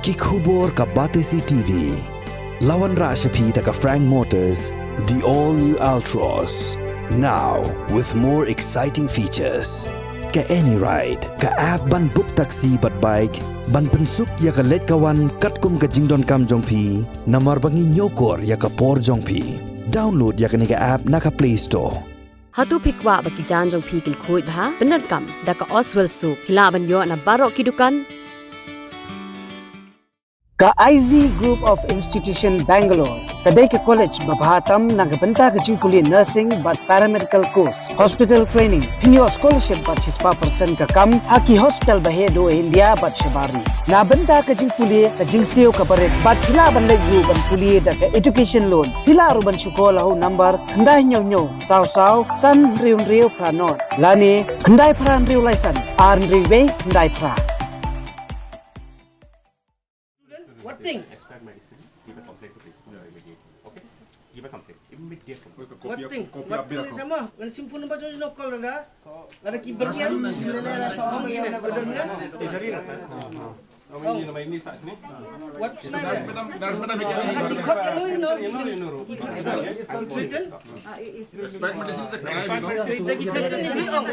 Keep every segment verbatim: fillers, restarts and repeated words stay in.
Ki khubor ka Batesi T V. La wanrah sha phi da ka Frank Motors, the all new Altroz. Now with more exciting features. Ka AnyRide, ka app ban book taxi bad bike, ban pynsuk ïa ka leit ka wan katkum ka jingdonkam jong phi, namar ba ngi ñiewkor ïa ka por jong phi. Download ïa kane ka app na ka Play Store. Hato phi kwah ba ki jaiñ jong phi kin khuid bha? Pyndonkam da ka Oswell Soap. Phi lah ban ïoh na baroh ki dukan. Ka I Z Group of Institution Bangalore ka dei ka college ba bha tam na ka bynta ka jingpule nursing bad paramedical course, hospital training, phin ïoh scholarship bad shispah percent ka kam ha ki hospital ba heh duh India bad shabar ri. Na bynta ka jingpule, ka jingsiew kaba rit bad phi lah ban leit ruh ban pule da ka education loan. Phi lah ruh ban shu call ha u number khyndai hynñiew hynñiew saw saw san hynriew hynriew phra nod lane khyndai phra hynriew lai san ar hynriew wei khyndai phra. What thing? Expect medicine, give a complaint to patient immediately. Okay? Give a complaint. Immediate complaint. What thing? What thing? Dama ngan sim phone number jong no call da. Lada ki berdiam. What? Lada ki khot ïa no, ïa no. Ki threaten. Expect medicine is a crime, you know. Ki threaten ni ong.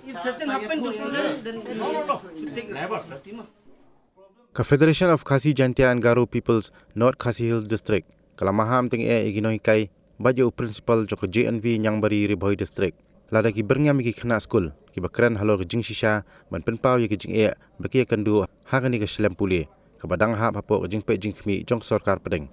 If certain happen to students, then should take responsibility ma. Ka Federation of Khasi Jaintia and Garo Peoples North Khasi Hills District ka la maham tyngeh ïa ki nonghikai bad ïa u principal jong ka J N V Ñiangbari, Ri Bhoi District. Lada ki byrngem ïa ki khynnah skul kiba kren halor ka jingshisha ban pynpaw ïa ka jingeh ba ki ïakynduh ha kane ka shlem pule kaba dang hap hapoh ka jingpeit jingkhmih jong ka sorkar pdeng.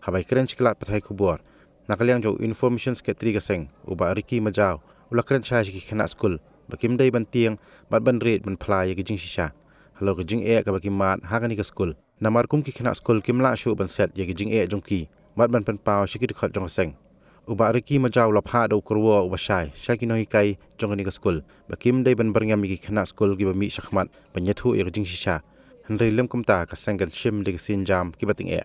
Haba ïakren sha ki lad pathai khubor na ka liang jong u Information Secretary ka seng, u Bah Ricky Majaw, u la kren shai sha ki khynnah skul ba kim dei ban tieng bad ban rit ban phla ïa ka jingshisha halor ka jingeh kaba ki mad ha kane ka skul. Namar kum ki khynnah skul kim lah shuh ban set ïa ka jingeh jong ki bad ban pynpaw sha ki dkhot jong ka seng. U Bah Ricky Majaw u la phah da u kyrwoh uba shai sha ki nonghikai jong kane ka skul ba kim dei ban byrngem ïa ki khynnah skul kiba mih shakhmat ban ïathuh ïa ka jingshisha. Hynrei lym kumta ka seng kan shim da ki sienjam kiba tyngeh.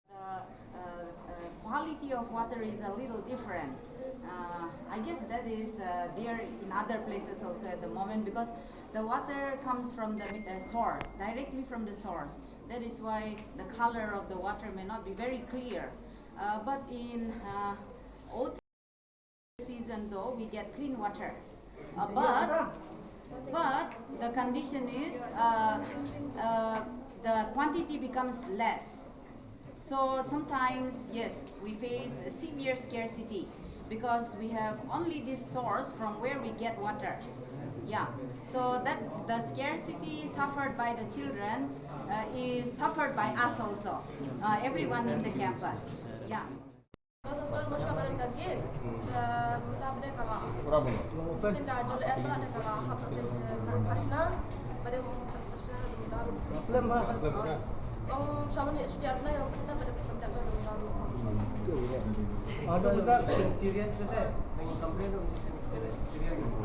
The uh, uh, quality of water is a little different. Uh, I guess that is uh, there in other places also at the moment, because the water comes from the uh, source, directly from the source. That is why the color of the water may not be very clear. Uh, but in uh, old season, though, we get clean water. Uh, but, but the condition is uh, uh, the quantity becomes less. So sometimes, yes, we face a severe scarcity because we have only this source from where we get water. Yeah. So that the scarcity suffered by the children uh, is suffered by us also, uh, everyone in the campus. Yeah. Ada juga serius betul. Complain serius.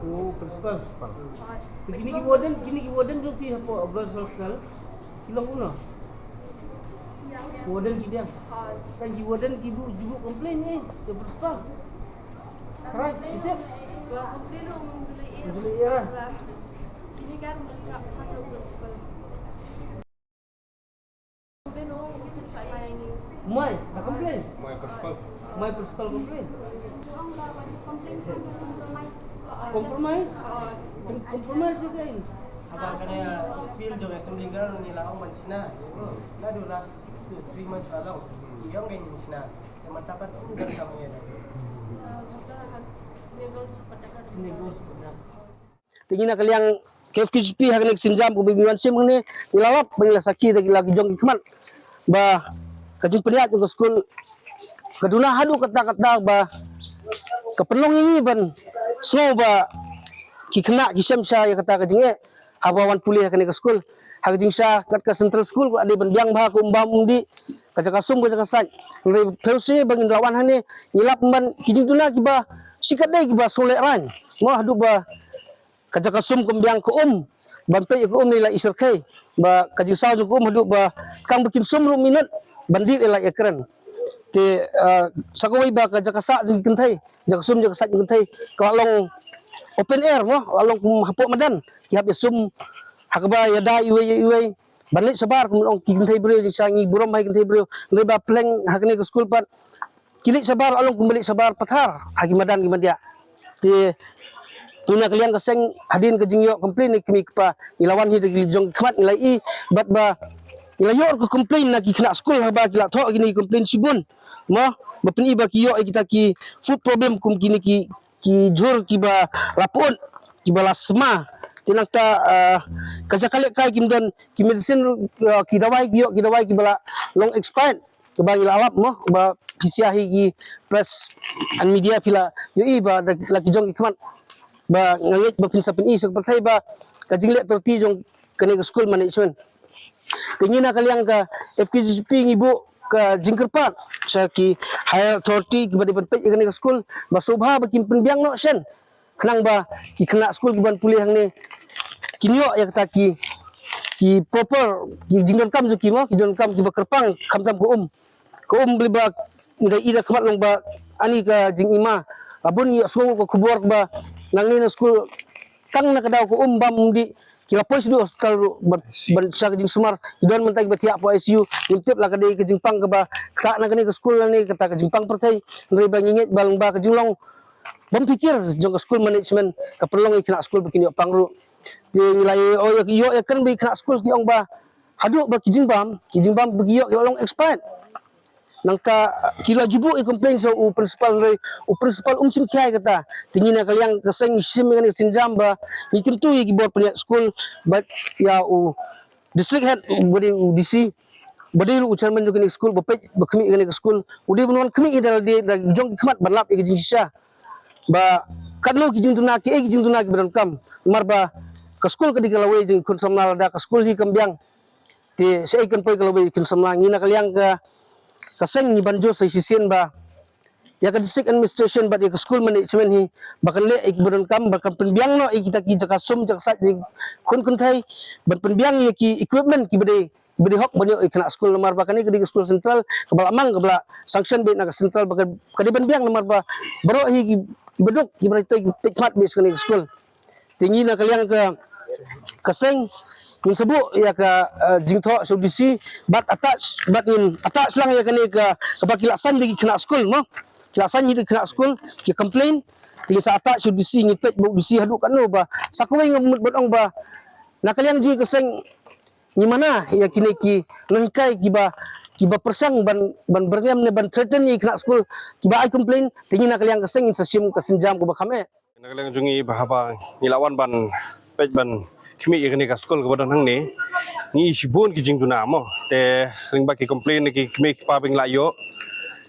Oh, principal. Te kine ki warden, kine ki warden jong phi hapoh Girls Hostel. Ki long kumno? Warden ki biang. Kan ki warden ki buh, ki buh complain eh, ka principal. Right, ki tip. Ba complain ong juli eh. Juli eh. Kine kan principal. Mai, da complain. Mai principal. Mai principal complain. Compromise? Compromise again. Kane field jong assembly ground ni la ong ban shna. Naduh last two three months la long. Ïong ka shna. Te mynta pat ong ka kam ïa. Senior girls pat. Te ngi na ka liang K F K G P ha kane ka sienjam kaba ngi wan shim hangne, ngi la lap ba ngi la sakhi da la ki jong ki khmat ba ka jingpynïaid jong ka skul ka duna haduh katta katta ba ka pynlong ïa ngi ban sngew ba ki khynnah ki shem sha ïa kata ka jingeh haba wan pule ha kane ka skul. Ha ka jingshisha kat ka central school ka dei ban biang bha ka um bam um dih, ka jaka sum ka jaka sait. Hynrei pyrshah ba ngin la wan hangne ngi lap ban ki jingduna kiba shi katdei kiba sngewlehrain. Mo haduh ba ka jaka sum kam biang ka um ban peit ka um ne la i syrkhei ba ka jingsaw jong ka um haduh ba tang ba kin sum ruh minot ban dih la i kren. Te ah, sa kawei ba ka jaka sah jong ki kynthei, jaka sum jaka sah jong ki kynthei ka la long open air mo, la long kum hapoh madan, ki hap ïa sum ha kaba ïada iwei ïa iwei ban leit shabar kum long ki kynthei briew. Jingshisha ngi burom ha ki kynthei briew, hynrei ba pleng ha kane ka skul pat ki leit shabar la long kum ba leit shabar pathar ha ki madan ki madia. Te ngi na ka liang ka seng hadien ka jingïoh complain na ki kmie ki kpa ngi la wan hi da ki jong ki khmat ngi la i bad ba ngi la ïoh ka complain na ki khynnah skul haba ki la thoh kine ki complain shibun mo, ba pyni ba ki ïoh ïa kita ki food problem kum kine ki ki jhur kiba la put kiba la sma. Te nangta ah, ka jaka lehkai kim don ki medicine ah, ki dawai ki ïoh ki dawai kiba la long expired. Kaba ngi la lap mo ba phi sha hi ki press and media phi la ïohi ba da la ki jong ki khmat ba nga ngeit ba phin sa pyni sha ka pyrthei ba ka jingleh torti jong kane ka school management. Te ngi na ka liang ka F K G P ngi buh ka jingkyrpad sha ki higher authority kiba dei ban peit ïa kane ka school ba sngewbha ba kin pynbiang noh shen khnang ba ki khynnah skul ki ban pule hangne kin ïoh ïa kata ki ki proper ki jingdonkam jong ki mo, ki jingdonkam kiba kyrpang khamtam ka um. Ka um bli ba ngi da i da khmat long ba ani ka jingima la bun ïa sngew ka khubor ba nangne na skul tang na ka daw ka um bam um dih ki la poi sha hospital ruh ban ban sha ka jingsumar ki don mynta kiba thiah hapoh I C U. Ngim tip la ka dei ka jingpang kaba kata na kane ka skul ne kata ka jingpang pyrthei. Hynrei ba ngi ngeit ba long ba ka jinglong bym phikir jong ka school management ka pynlong ïa ki khynnah skul ba kin ïoh pang ruh. Te ngi la ïoh ïoh ïa kren ba ki khynnah skul ki ong ba haduh ba ki jingbam ki jingbam ba ki ïoh ki la long expired. Nangta ki la ju buh ïa complain sha u principal hynrei u principal um shim khia ïa kata. Te ngi na ka liang ka seng ngi shim ïa kane ka sienjam ba ngi kyntu ïa ki bor pynïaid skul bad ïa u district head ba dei u D C ba dei ruh u chairman jong kane ka skul ba peit ba khmih ïa kane ka skul u dei ban wan khmih ïa da la dei da jong ki khmat ban lap ïa ka jingshisha ba katno ki jingduna kiei ki jingduna kiba donkam. Namar ba ka skul ka dei ka lawei jong ki khun samla lada ka skul hi kam biang te shaei kan poi ka lawei ki khun samla. Ngi na ka liang ka ka seng ngi ban jur sa shisien ba ïa ka district administration bad ïa ka school management hi ba kan leh ïa kiba donkam ba kan pynbiang noh ïa kita ki jaka sum jaka sait ïa ki khun kynthei ban pynbiang ïa ki equipment kiba dei ba dei hok ban ïoh ïa ki khynnah skul namar ba kane ka dei ka skul central kaba la mang kaba la sanction beit na ka central ba ka dei ban biang namar ba baroh hi ki kiba duk kiba rai toi ki peit khmat beit sha kane ka skul. Te ngi na ka liang ka ka seng ngin sa buh ïa ka eh, jingthoh sha u D C bad attach bad ngin attach lang ïa kane ka kaba ki la saiñ da ki khynnah skul mo, ki la saiñ hi da ki khynnah skul ki complain. Te ngin sa attach sha u D C ngin peit ba u D C haduh katno ba sa kawei nga mut ban ong ba na ka liang jong ka seng ngi mana ïa kine ki nonghikai kiba kiba pyrshang ban ban byrngem ne ban threaten ïa ki khynnah skul kiba ai complain. Te ngi na ka liang ka seng ngin sa shim ka sienjam kaba kham eh. Na ka liang jong ngi ba haba ngi la wan ban peit ban khmih ïa kane ka skul kaba don hangne ngi shibun ki jingduna mo te lyngba ki complain ki kmie ki kpa ba ngi la ïoh.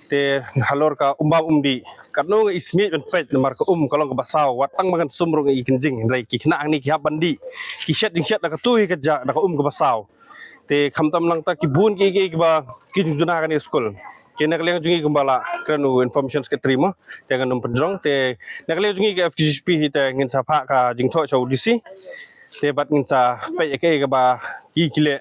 Te halor ka um bam um dih katno nga ismit ban peit namar ka um ka long kaba saw wat tang ba ngan sum ruh nga i kynjing hynrei ki khynnah hangne ki hap ban dih ki shet jingshet da katu hi ka ja da ka um kaba saw. Te khamtam nangta ki bun ki ki kiba ki jingduna kane skul. Ki na ka liang jong ngi kumba la kren u information secretary mo te ngan ym pynjrong te na ka liang jong ngi ka F K G P hi te ngin sa phah ka jingthoh sha u D C te bad ngin sa peit ïa kaei kaba ki ki leh.